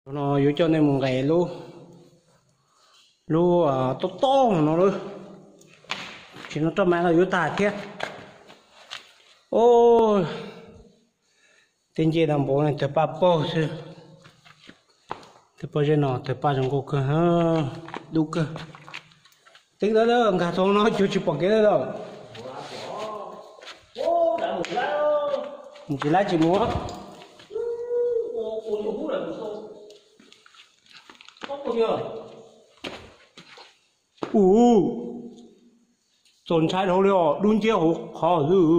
No yuav coj nej mus nqes lub, lub tob tob no lawm, tsis no roj maiv los yuav tag thiab. Tej ncej no npaum tawg paj paug xwb. Tej pob zeb no tawg paj zoo nkauj kawg, dub kawg. Teeb dawb nkag tau no cuag tsis pom kev lawm. Mus tsis laib tsis mus. Ua, txaus ntshai dhau li os, dub nciab hauv qhov xwb.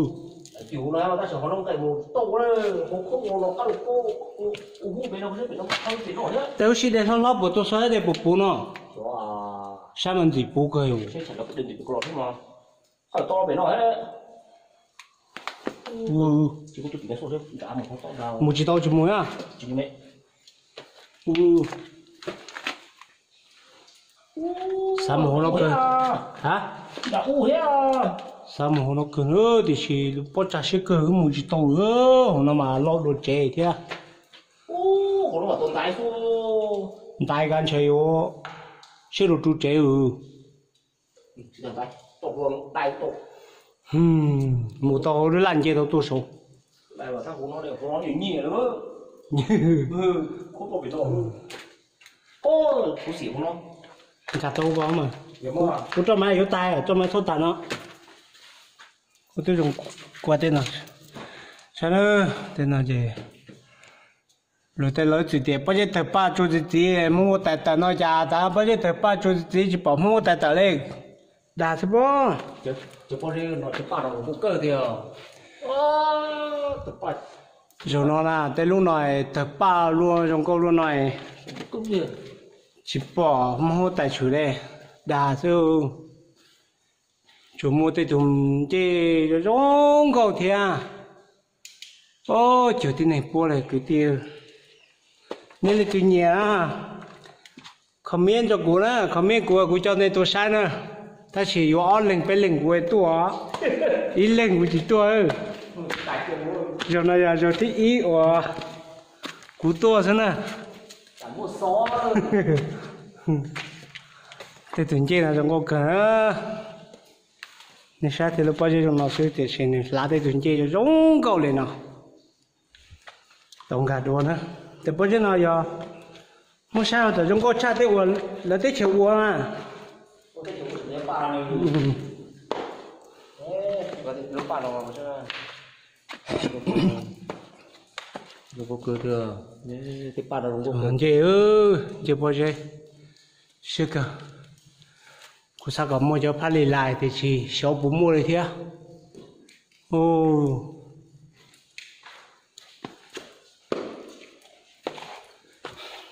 Tej lub sib dej hlob hlob puas tuaj so de puas puv no? Saib mas ntxim puv kawg. Mus tsis tau tsis mus na. Xav mus hauv no kawg. Xav mus hauv no kawg na, tiam sis pob tsag siab kawg mus tsis tau lawm. Hauv no mas loj dua tsev thiab. Ntaiv kab ntshe yuav siab dua ru tsev. Mus tau lub laj nce tau tuaj saud. Nkag tau ko mas. Kuv roj maiv yuav tag, roj maiv thaub tas no. Kuv twb zoo kua tej no. Saib na, tej no ces luag tej lawv txwm tias pob zeb tawg paj tsuas txiv txiv, Hmoob ua tais tawm no cas tas pob zeb tawg paj tsuas txiv txiv tsis pom Hmoob ua tais tawm li. Dag xwb pob. Zaum no na, tej lub no tawg paj luaj zoo nkauj luaj no, tsis pom Hmoob ua tais tshwm li. Dag xwb. Tsuas muaj tej tug ncej zoo zoo nkauj thiab. Ob, cuag tib neeg puab li kwv tij. Nej leej twg nyiam comment rau kuv na, comment kuv, kuv coj nej tuaj saib na. Tab sis yuav ob leeg peb leeg kuv tuaj, ib leeg kuv tsis tuaj. Zaum no yog zaum thib ib uas kuv tuaj xwb na. Tej tug ncej no zoo nkauj kawg. Nej saib tej lub pob zeb zoo no xwb tiam sis nws hlav tej tug ncej zoo nkauj li no. Tau nkag dua na. Tej pob zeb no yog muab saib ua tom zoo nkauj tshaj tej uas lawv teb chaws ua na. Nce, nce pob zeb siab kawg. Kuv xav kom muaj cov phab li lais tiam sis xyov puas muaj li thiab. Zoo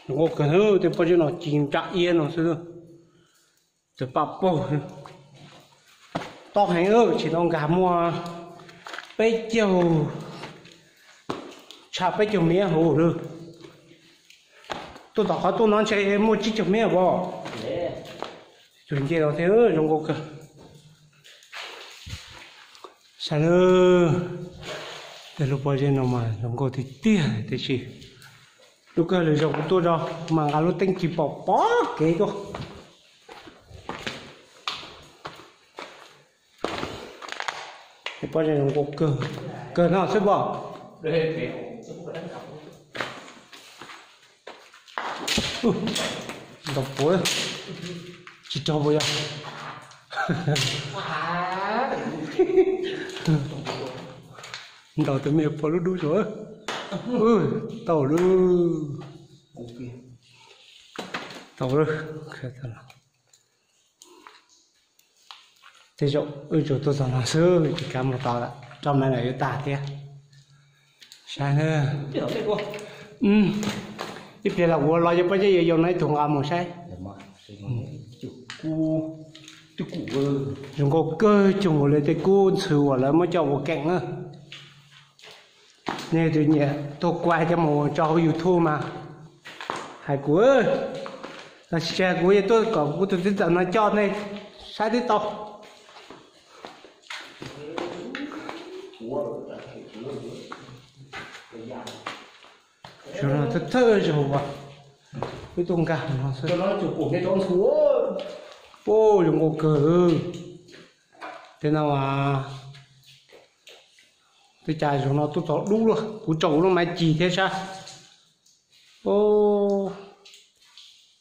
nkauj kawg, tej pob zeb no ci ntsaj iab no xwb. Tawg paj paug, tob heev, tsis tau nkag muaj peb caug, tshaj peb caug mev hauv lawm. Tuaj tom qhov tuaj no ntshe muaj tsib caug mev os. Tus ncej no thiab zoo nkauj kawg. Saib na, tej lub pob zeb no mas zoo nkauj tiag tiag tiam sis lub kawg lwm zaus kuv tuaj zog mas nqa lub teeb tsis pom pom kev tuaj. Pob zeb zoo nkauj kawg, kawg no xwb pom. Ntaus puav, tsis raug puas yog? Ntaus tus me puav lub dub rau. Tau lawm, tau lawm. Tej zaum wb tsuas tuaj txog no xwb ces kav mus tod lawm, roj maiv lawm yuav tag thiab. Saib, ib pliag los kuv los yog pob zeb yuav yau no ib tug nqa mus saib. Zoo nkauj kawg cuag nkaus li tej kub ntxhw uas lawv muab coj ua keem na. Nej tus nyiam tuaj kuaj coj mus tso hauv YouTube mas hais kuv, los sis hais kuv, kuv yuav tuaj kom kuv tus txiv ntxawm no coj nej saib twb tau. Thawj thawj zaug as, Peb tuaj nkag no xwb. Ua zoo nkauj kawg. Tej no, tej cas zaum no tuaj txog dub lawm, kuv tso kuv lub maiv cig thiab sab. Ua